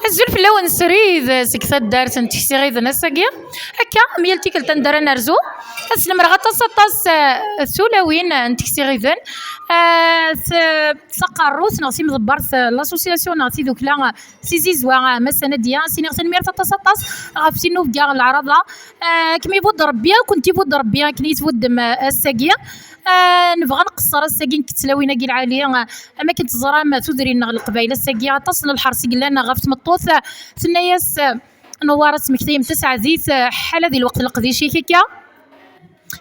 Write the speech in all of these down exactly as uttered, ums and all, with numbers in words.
Azul fell-awen srid seg taddart n Teksiɣiden ass-agi. Akka, am yal tikkelt anda ara nerzu, ad slemreɣ aṭas, aṭas, eh, tulawin n Teksiɣiden. Eh, s-, s aqerru-s neɣ s imḍebber s l'association neɣ tidukla, eh, s izizwa, eh, Massa Nadia, s-iniɣ tanemmirt aṭas, aṭas ɣef tinubga n leɛraḍa. Eh, ad kem-ibudd Rebbi, ad kent-ibudd Rebbi akken i tbuddem, eh, ass-agi. Eh, nebɣa ad nqeṣṣer ass-agi nekk d tlawin-agi lɛali, eh, am akken teẓram tudrin-nneɣ n Leqbayel ass-agi aṭas n lḥers i yellan ɣef tmeṭṭut. Tenna-yas, eh, Newwara ad tmektayem taseɛdit, eh, ḥala di lweqt n leqdic-ik akka.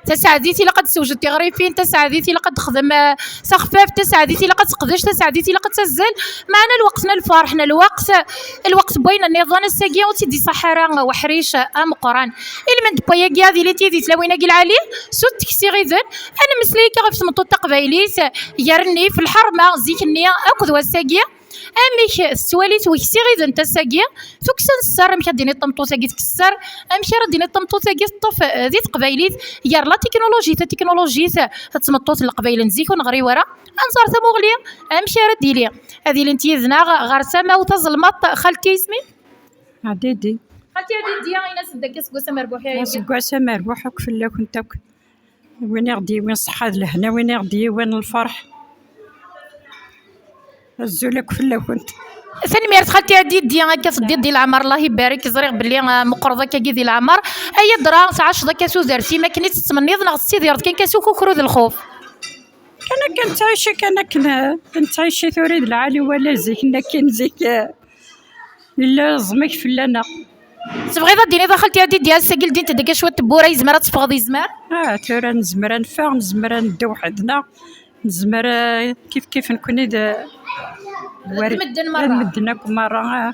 Taseɛdit ilaq ad tessewjed tiɣrifin, taseɛdit ilaq ad texdem, eh, taxeffaft, taseɛdit ilaq ad teqdec, taseɛdit ilaq ad tazzel. Meɛna lweqt n lferḥ, n lweqt, lweqt n wayen nniḍen, ass-agi ur tt-id-iṣaḥ ara weḥric, eh, ameqqran. Ilmend n wayagi ad ilint yid-i tlawin-agi lɛali, s utekk s iɣiden, ad nemmeslay akka ɣef tmeṭṭut taqbaylit, gar nnif, lḥerma, zik-nni akked wass-agi. Amek tettwali twekti ɣiden ass-agi? Tukksa n sser, amek ad d-tiniḍ tameṭṭut-agi tkess sser? Amek ara d-tiniḍ tameṭṭut-agi teṭṭef, eh, di teqbaylit, gar la technologie, tatiknulujit, eh, d tmeṭṭut n leqbayel n zik ur neɣri wara? Ad nẓer tamuɣli, amek ara d-tili? Ad ilint yid-neɣ ɣer tama-w tazelmaḍt, xalti isem-im? Ɛdidi. Xalti Ɛdidi, ini-as-d akka seg wass amerbuḥ. Aseggas amerbuḥ akk fell-akent akk. Win i ɣ-d-yewwin ṣṣeḥḥa d lehna, win i ɣ-d-yewwin lferḥ. Azul akk fell-akent. Tanemmirt xalti Ɛdidi, akka teddiḍ di leɛmer, Allah ibarek. Ẓriɣ belli, ah, meqqreḍ akkagi di leɛmer. Ay adra, tɛaceḍ akka tudert-im akken i tettmenniḍ neɣ tettidireḍ kan akka s ukukru d lxuf? Kan akka nettɛici, kan akken, eh, nettɛici tura d lɛali wala zik, akken zik, eh, yella ẓmek fell-aneɣ. Tebɣiḍ ad d-tiniḍ a xalti Ɛdidi, ass-agi ldint-d akka cwiṭ tewwura, yezmer ad teffɣeḍ, yezmer? Ah, tura nezmer ad neffeɣ, nezmer ad neddu weḥd-neɣ, nezmer, eh, kif kif nekkni d, d war-, d medden merra. D medden akk merra, ah.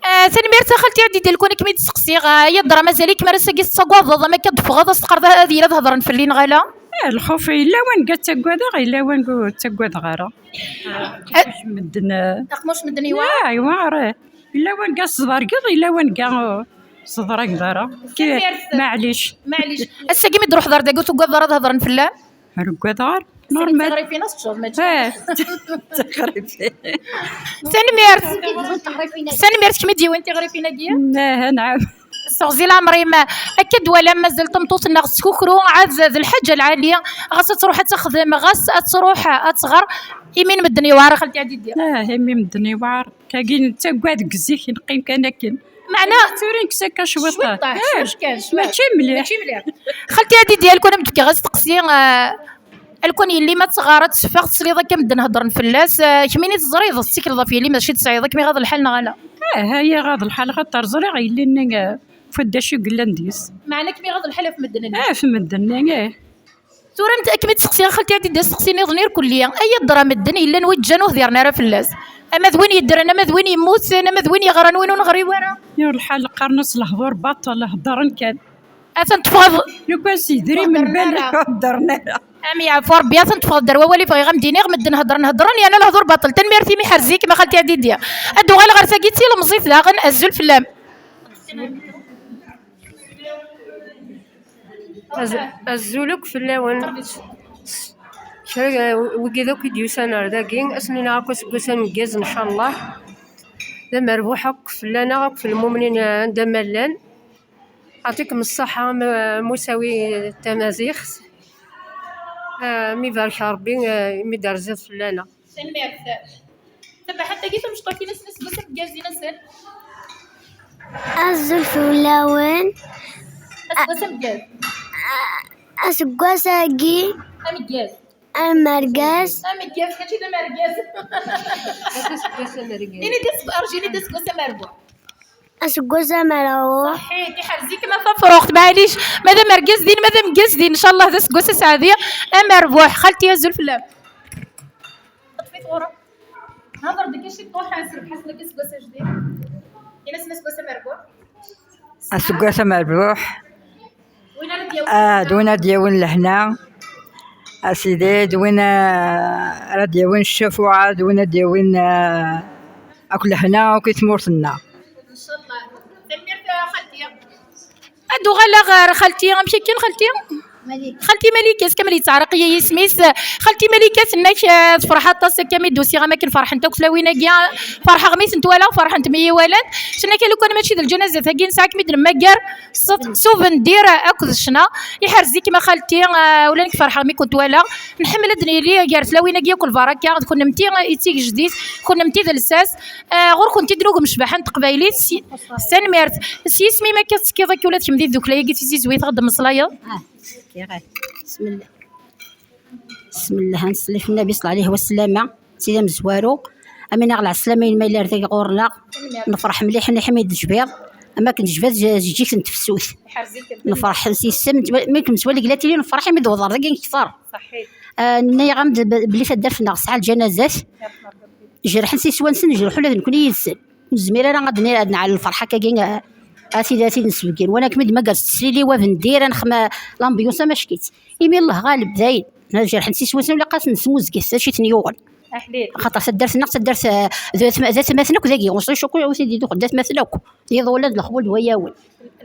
Eh, tanemmirt a xalti Ɛdidi, lukan ad kem-id-steqsiɣ, eh, ay adra, mazal-ikem ar ass-agi tettagadeḍ, am akka d-teffɣeḍ, ad s-teqqareḍ ad yili ad hedren fell-i neɣ ala? Eh, lxuf yella wanga ttagadeɣ, yella wanga ur ttagadeɣ ara. Eh, aqmuc medden, eh, aqmuc medden yewɛer? Ah, yewɛer, eh. Yella wanga tesḍergeḍ, yella wanga ur tesḍergeḍ ara. Tanemmirt. Maɛlic. Maɛlic. Ass-agi mi d-truḥeḍ ar dagi ur tugadeḍ ara ad hedren fell-am? Ur ugadeɣ ara. Normal. Tiɣrifin ad teččeḍ, mačči? Eh, tiɣrifin. Tanemmirt. Tanemmirt, kemm i d-yewwin tiɣrifin-agi? Eh, anɛam. Seɣzi leɛmer-im, akka d-twalam mazal tameṭṭut-nneɣ tettkukru, ɛad d lḥaǧa lɛali, ɣas ad truḥ ad texdem, ɣas ad truḥ ad tɣer, imi n medden yewɛer, a xalti Ɛdidi. Ah, imi n medden yewɛer. Kagi nettagad deg zik, neqqim kan akken. Meɛna tura nekkes akka cwiṭ. Cwiṭ, ah, cwiṭ kan, cwiṭ. Mačči mliḥ. Mačči mliḥ. Xalti Ɛdidi, lukan ad m-d-fkeɣ asteqsi, eh, lukan yelli ma tɣar ad teffeɣ, tesliḍ akka medden heddren fell-as, eh, kemmini teẓriḍ, tettikleḍ ɣef yelli, mačči tesɛiḍ, ad kem-iɣaḍ lḥal neɣ ala? Ah, ay iɣaḍ lḥal, xaṭer ẓriɣ yelli-nni, eh, f waddac i yellan deg-s. Meɛna kem-iɣaḍ lḥal ɣef medden-nni? Ah, ɣef medden-nni, eh. Tura nt-, ad kem-id-seqsiɣ a xalti Ɛdidi asteqsi nniḍen irkelli. Ay adra medden yellan wi ǧǧan ur hdiren ara fell-as. Ama d win yeddren, ama d win yemmuten, ama d win yeɣran, win ur neɣri wara. Yuɣ lḥal qqaren-as lehdur baṭel, heddren kan. Atan teffɣeḍ. Lukan s yedrimen heddren ara. Heddren ara. Am yeɛfu Rebbi, atan teffɣeḍ-d ar wawal i bɣiɣ a m-d-iniɣ, medden heddren, heddren, yerna lehdur baṭel. Tanemmirt imi ḥerz-ik, ma xalti Ɛdidi. Ad d-uɣaleɣ ɣer tagi d tilemẓit daɣen, azul fell-am. Az-, azul akk fell-awen. Kra, wigi akk i d-yusan ar dagi, ad sen-iniɣ akk aseggas ameggaz, ncallah. D amerbuḥ akk fell-aneɣ, akk f lmumnin, eh, anda ma llan. Ɛṭikem ṣṣaḥa, a M-, Musawi Tamaziɣt. Eh, mi barek Ṛebbi, eh, imi d-terziḍ fell-aneɣ. Tanemmirt. Tabaḥant-agi tamecṭuḥt-ines, aseggas ameggaz-ines. Azul fell-awen. Aseggas ameggaz. Aseggas-agi. Ameggaz. Amergaz. Ameggaz, mačči d amergaz. Aseggas amergaz. Ini-d aseg-, rǧu, ini-d aseggas amerbuḥ. Aseggas amerbuḥ. Ṣaḥit, iḥrez-ikem a tafruxt, maɛlic. Ma d amergaz din, ma d ameggaz din, ncallah d aseggas aseɛdi amerbuḥ. Xalti, azul fell-am. Ṭṭef-it ɣur-m. Hḍer-d kan ciṭuḥ, serbeḥ-asen akka aseggas ajdid. Ini-asen aseggas amerbuḥ. Aseggas amerbuḥ. Win ara d-yawin, ah, d win ara d-yawin lehna. A sidi, d win, ah, ara d-yawin ccafuɛa, d win ara d-yawin, ah, akk lehna, akk i tmurt-nneɣ. Ncallah. Tanemmirt a xalti. Ad uɣaleɣ ɣer xalti, amek akken xalti? Xalti Malika, s kamel yettɛerq-iyi yisem-is. Xalti Malika, tenna-k, eh, tefreḥ aṭas akka mi d-usiɣ am akken ferḥent akk tlawin-agi. Ferḥeɣ mi tent-walaɣ, ferḥent mi yi-walant. Tenna-k, a lukan mačči d lǧanazat-agi, nesɛa-kem-id nemmager s, s ubendir akked ccna. Iḥrez-ikem a xalti, eh, ula nekk ferḥeɣ mi kent-walaɣ. Nḥemmel ad nili gar tlawin-agi akk lbaraka. D kunemti i d tigejdit, kunemti d lsas. Eh, ɣur-kent i d-nugem ccbaḥa n teqbaylit. Si-, tanemmirt. S yisem-im akka tettekkiḍ akka ula d kemm di tdukla-agi tizizwit ɣer d-mmeslayeḍ? Kkiɣ. Bismillah. Bismillah, ad nselli f Nnabi ṣella Llahu ɛalayhi wa sallam, sidi amezwaru. Amin aɣ lɛeslama-inem ma yella ar dagi ɣur-neɣ. Nefreḥ mliḥ mliḥ mi d-tejbiḍ. Am akken tejbiḍ j-, jeǧǧigt n tefsut. Nefreḥ s yisem, mi kem-nettwali deg la tili nefreḥ, imi d-wwḍeɣ dagi nekter. Ah, nniɣ-am-d b-, belli taddart-nneɣ tesɛa lǧanazat. Jerḥen s iswan-nsen, nejreḥ ula d nekkni yid-sen. Ur nezmir ara ad n-, ad nɛell lferḥ akkagi, a, a tid, a tid nesbeggen. Wana kem-id magar s teslili wa bendir, a nexma l'ambiance amackit. Imi Allah ɣaleb, dayen. Jerḥen s iswan-nsen, ula qas nesmuzget, d acu i ten-yuɣen. Axaṭer taddart-nneɣ d taddart, eh, d atma-, d atmaten akk dagi, ur sɣic akk, ur t-id-idux d atmaten akk. D iḍulan d lexwal d wayawen.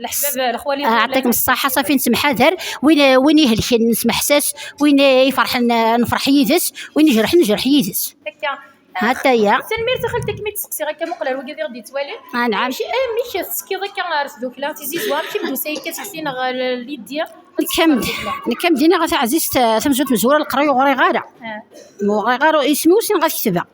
Leḥbab, lexwal, iḍulan. Ɛṭikem ṣṣaḥa, ṣafi nettemḥadar. Win, win ihelken nesmeḥsas, win iferḥen, eh, nefreḥ yid-s, win ijerḥen nejreḥ yid-s. Akka. Hataya. Tanemmirt a xalti, akken i d-seqsiɣ akka muqel ar wagi d iɣ-d-yettwalin. Ah, nɛam. Amek, amek tettekkiḍ akka ar tdukla Tizi Uzzu? Amek i m-d-tusa akka seg-s neɣ, eh, Lidya? Nekkam-d, nekkam-d dinna ɣer taɛzizt, eh, tamezwarut mezwura leqraya ur ɣriɣ ara. Ah. Ur ɣriɣ ara, isem-iw ur ssineɣ ad ketbeɣ.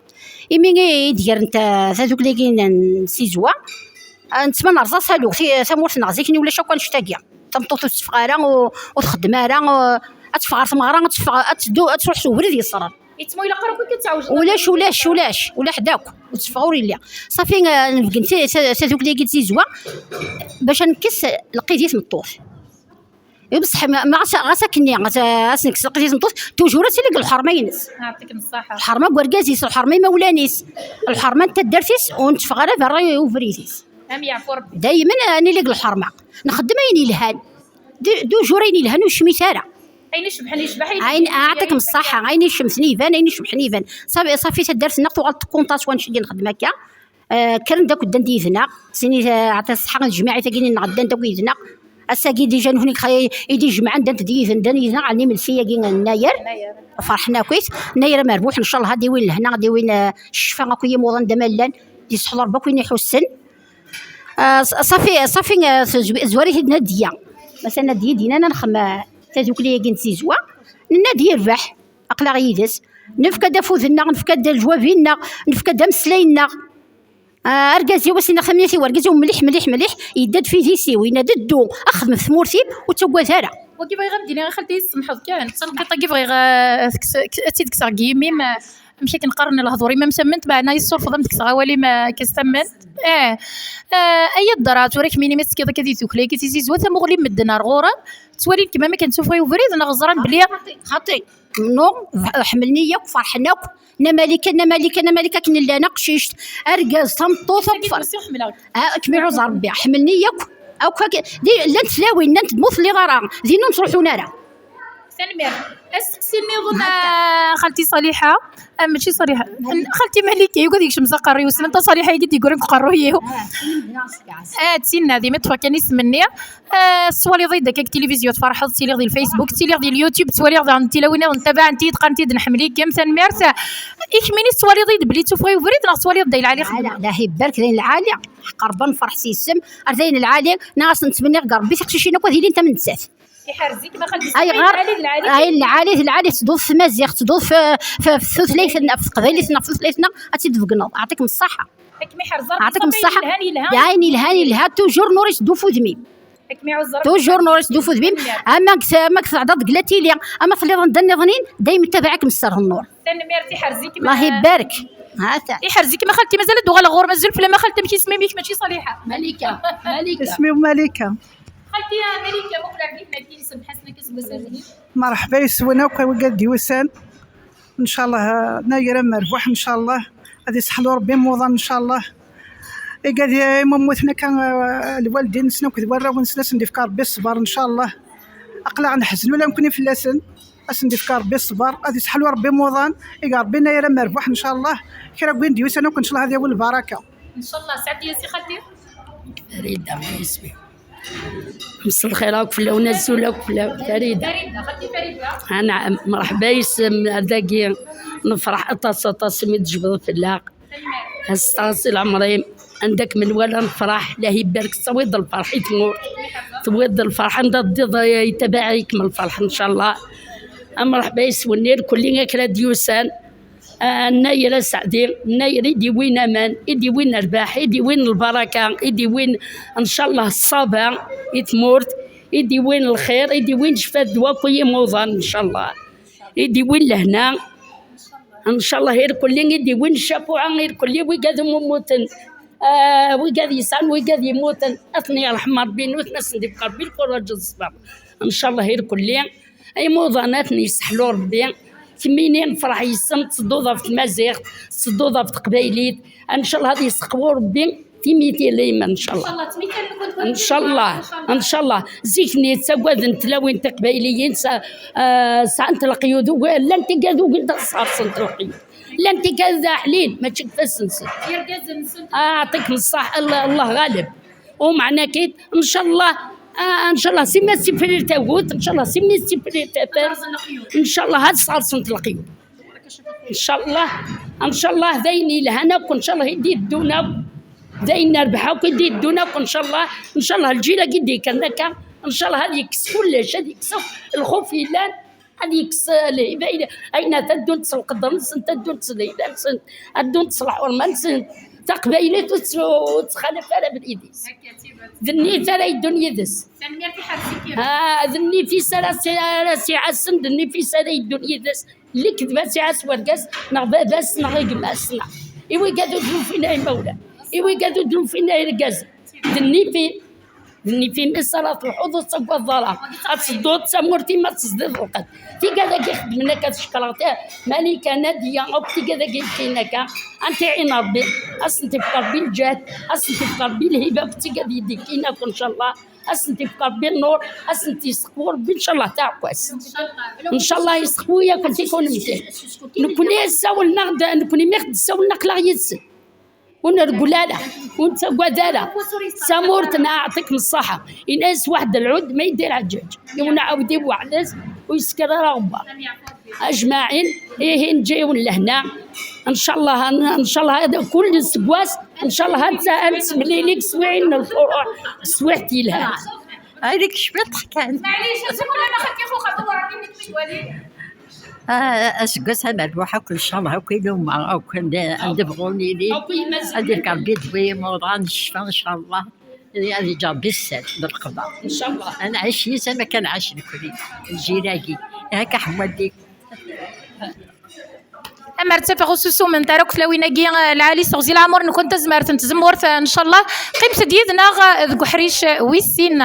Imi i d-gernt, eh, tadukla-agi n, n Tizi Uzzu, eh, nettma nerẓa taluft, ti-, tamurt-nneɣ zik-nni ulac akk annect-agi. Tameṭṭut ur tetteffeɣ ara, ur, ur txeddem ara, ur, ad teffeɣ ɣer tmeɣra, ad teffeɣ, ad teddu, ad truḥ s ubrid yeṣran. Yettmu ilaq ara akk ad tɛewjed. Ulac, ulac, ulac, ulac ḥedd akk. Ur teffeɣ ur illi. Ṣafi, eh, nebgen ti-, ta-, tadukla-agi d Tizi Uzzu, bac ad nekkes lqid i tmeṭṭut. I beṣṣeḥ, ma, ma ɣas, ɣas akkenni, ɣas, ɣas nekkes lqid i tmeṭṭut, tujur ad tili deg lḥerma-ines. Ɛṭikem ṣṣaḥa. Lḥerma n wergaz-is, lḥerma imawlan-is, lḥerma n taddart-is, ur netteffeɣ ara berra i ubrid-is. Am yeɛfu Rebbi. Daymen, eh, nili deg lḥerma. Nxeddem ayen yelhan. Du-, tujur ayen yelhan ur yecmit ara. Ayen icebḥen yecbeḥ, ayen... Ayen, ɛṭikem ṣṣaḥa, ayen icemten iban, ayen icebḥen iban. Ṣafi, ṣafi taddart-nneɣ tuɣal tkunṭa s wanect i nxeddem akka. Eh, kkren-d akk ddan-d yid-neɣ. Sini, eh, ɛṭi ṣṣeḥḥa i tejmaɛit-agi-nneɣ ddan-d akk yid-neɣ. Ass-agi dija nutni xa-, i d-ijemɛen ddant d yid-, ddan yid-neɣ ɛni imelsi-agi n Nnayer. Ferḥen akkit. Nnayer amerbuḥ, ncallah ad d-iwin lehna, ad d-iwin, eh, ccfa akk i yimuḍan d amallan. D iseḥḍer akk win iḥussen. Ah, ṣ-, ṣafi, ṣafi, ah, tezwi-, zwarit-id Nadiya. Masalan, Nadiya d-yennan ad nexdem, ah, tadukli-agi n Tizi Uzzu. Nenna-d yerbeḥ, aql-aɣ yid-s. Nefka-d afud-nneɣ, nefka-d leǧwabi-nneɣ, nefka-d ameslay-nneɣ. Ah, argaz-iw, as-iniɣ tamnit i wergaz-iw, mliḥ, mliḥ, mliḥ, yedda-d f idis-iw, yenna-d ddu, xdem ɣef tmurt-im, ur ttaggad ara. Wagi bɣiɣ ad d-iniɣ, a xalti, tsemḥeḍ kan. D tanqiṭ-agi bɣiɣ, ah, ad tt-id-kkseɣ deg yimi-m, ah, amek akken qqaren lehdur-im am tamment, meɛna yessurfeḍ ad m-d-kkseɣ awal-im, ah, akka s tamment. Eh, eh, ay ddra, tura kemmini mi tettekkiḍ akka di tukla-agi Tizi Uzzu, tamuɣli n medden ar ɣur-m, ttwalin-kem am akken tufɣi ubrid, neɣ ẓran belli... Xaṭi, xaṭi. No, ḥemmlen-iyi akk, ferḥen akk. Nna Malika, nna Malika, nna Malika, akken llan aqcict, argaz, tameṭṭut, akk fer-... Ah, kem iɛuzz Rebbi, ḥemmlen-iyi akk. Akk, akk, di, llant tlawin, llant d mu telliḍ ara, dinna ur ttruḥun ara. Tanemmirt. Asteqsi nniḍen, ah, xalti Ṣaliḥa. Ah, mačči Ṣaliḥa. Xalti Malika, yugi ad yekcem s aqerruy-iw. Ssnen ta Ṣaliḥa-agi d-yeggran deg uqerruy-iw. Ah, d tinna, d imi ṭṭfeɣ kan isem-nni. Ah, tettwaliḍ-iyi-d akka deg tilivizyu, tferḥeḍ, ttiliɣ di Facebook, ttiliɣ di YouTube, ttwaliɣ daɣen tilawin-iḍen, tabaɛent-iyi-d, qqarent-iyi-d, nḥemmel-ikem, tanemmirt. I kemmini tettwaliḍ-iyi-d belli ttufɣi ubrid, neɣ tettwaliḍ-d ay lɛali xedmeɣ? La, la, ibarek d ayen lɛali. Ḥeqq Rebbi, nferḥ s yisem, ar d ayen lɛali, nniɣ-asen ttmenniɣ deg Rebbi tiqcicin akk ad ilint am nettat. Iḥrez-ik ma xalti. Ayɣer? Lɛali d lɛali. Ay, lɛali d lɛali, tedduḍ f tmaziɣt, tedduḍ f, f, f tutlayt-nneɣ, f teqbaylit-nneɣ, f tutlayt-nneɣ, ad tt-id-tbeggneḍ. Ɛṭikum ṣṣaḥa. Akken iḥrez Rebbi. Ɛṭikum ṣṣaḥa. Yelhan, yelhan. Ayen yelhan, yelha. Toujours Nuri s dduf udmim. Akken iɛuzz Rebbi. Toujours Nuri s dduf udmim. Ama deg t-, ama deg tɛeḍḍa deg la tili, ama telliḍ anda nniḍnin, dayem ttabaɛekem s sser n nnur. Tanemmirt, iḥrez-ikem. Allah ibarek. Hata. Iḥrez-ikem a xalti, mazal ad d-uɣaleɣ ɣur-m, azul fell-am a xalti, amek isem-im? Yak mačči Ṣaliḥa. Malika. Malika. Isem-iw Malika. Xalti Malika, muqel ar deg Madina, semḥ-asen akka seg wass-agi. Merḥba yes-wen akk, a wigad d-yusan. Ncallah, nagra merbuḥ, ncallah. Ad iseḥlu Rebbi imuḍan, ncallah. Igad imummuten akka, eh, lwaldin-nsen akked warraw-nsen, ad sen-d-ifk Rebbi ṣṣber, ncallah. Aql-aɣ neḥzen ula nekkni fell-asen. Ad sen-d-ifk Rebbi ṣṣber, ad iseḥlu Rebbi imuḍan, ig Rebbi nagra merbuḥ, ncallah. Kra n win d-yusan akk, ncallah, ad yawi lbaraka. Ncallah, sɛeddi-yas i xalti. Farida, isem-iw. مساء الخير، أكفلاون أزول، أكفلاون فريدة. أنا مرحبا يسم داكي، نفرح أطاس أطاس مي تجبد في اللاق. هستاس العمرين عندك من ولا نفرح، لا يبارك، تسويض الفرح يتمور، تسويض الفرح عند الضيضة يتبعيك من الفرح إن شاء الله. مرحبا يسوني الكل ياك راديوسان. آه، الناير أسعدي، الناير يدي وين أمان، يدي وين الرباح، يدي وين البركة، يدي وين إن شاء الله الصابة يتمورت، يدي وين الخير، يدي وين شفا الدواء كل موضان إن شاء الله، يدي وين الهنا إن شاء الله. يركلي يدي وين الشفاعة، يركلي ويقاد موتن، آه، ويقاد يسعن، ويقاد يموتن، أثني يرحم ربي، نوث ناس ندي بقربي الكوراج الصبر إن شاء الله. يركلي أي موضانات يسحلو ربي، تمينين فرح يسم تصدوضة في المزيغ، تصدوضة في تقبايليت. إن شاء الله هذه يسقوو ربي تيميتي ليما إن شاء الله. إن شاء الله، إن شاء الله. زيكني تسقوذن تلاوين تقبايليين سا-، آه، سعنت القيود، ولا أنت قاعد وقلت صار سنت القيود. لا أنت قاعد حليل، ما تشك فسنسن. آه، يعطيكم الصح، الله، الله غالب. ومعنا كيد، إن شاء الله، آه، إن شاء الله، سي ما سي فرير تاوت، إن شاء الله، سي ما سي فرير تاوت. إن شاء الله، هاد صار سنت القيود. إن شاء الله، إن شاء الله، داين يلهانا، إن شاء الله، يدي الدونا، داين نربحها، يدي الدونا، إن شاء الله، إن شاء الله، الجيل قد يكنك، إن شاء الله، هذه يكس كلش، هذه يكس الخوف يلان، هذه يكس الهبة، أين تدون تصل قدر نسن، تدون تصل الهبة نسن، تدون تصل حرمة نسن، تقبيلت وتس-، وتخالف على بالإيديس. ذني ترى الدنيا دس. آه، ذني في سرى سي-، سي عسن، ذني في سرى الدنيا دس. اللي كذبات يعس ورقاس، نغ باباس، نغ يقماسنا. إيوا قادو دلو فينا يا مولا. إيوا قادو دلو فينا يا رقاس. ذني في، ذني في مصر، تروحوا تسقوا الضرع. تصدوا تسمورتي ما تصدر القد. تيقا ذاك يخدم لك هاد الشكلاطة. مالي كان هادية، أو تيقا ذاك يمكن لك. أنت عين ربي. أصل تفكر بالجهد. أصل تفكر بالهبة. تيقا ذي ديكينك إن شاء الله. أصل تفكر بالنور. أصل تيسقور. إن شاء الله تعقوس. إن شاء الله يسقويا كنت يكون متين. نكوني ساولنا غدا، نكوني ميخد ساولنا قلا يسن. ونرقل لا، ونتقوى لا. سامورتنا، يعطيكم الصحة. إناس واحد العود ما يدير عجاج. يونا عودي وعلس ويسكر رغبة. أجمعين، إيه نجيو لهنا. إن شاء الله، إن شاء الله هذا كل سقواس. إن شاء الله هاد ساعة نسملي لك سويعين الفروع. سويعتي لها. هذيك شبيط كان. معليش، أنت كل ما خدتي خوخة دور على منك متوالين. آه، أسقس أنا الروح كل شهر هاكي لوما، هاكي عند، عند بغوني لي. هاكي مازال. هذيك ربي دوي موضوع الشفاء إن شاء الله. هذه جاب السر بالقضاء. إن شاء الله. أنا عايش يسا ما كان عاش لكلي. الجيراقي. هاكا حمودي. Amer ttafeɣ ususum n tarakflawin-agi, eh, lɛali s teɣzi leɛmur-nkent tazmert n tzemmurt, eh, ncallah. Qqimet-d yid-neɣ, eh, deg uḥric, eh, wis sin.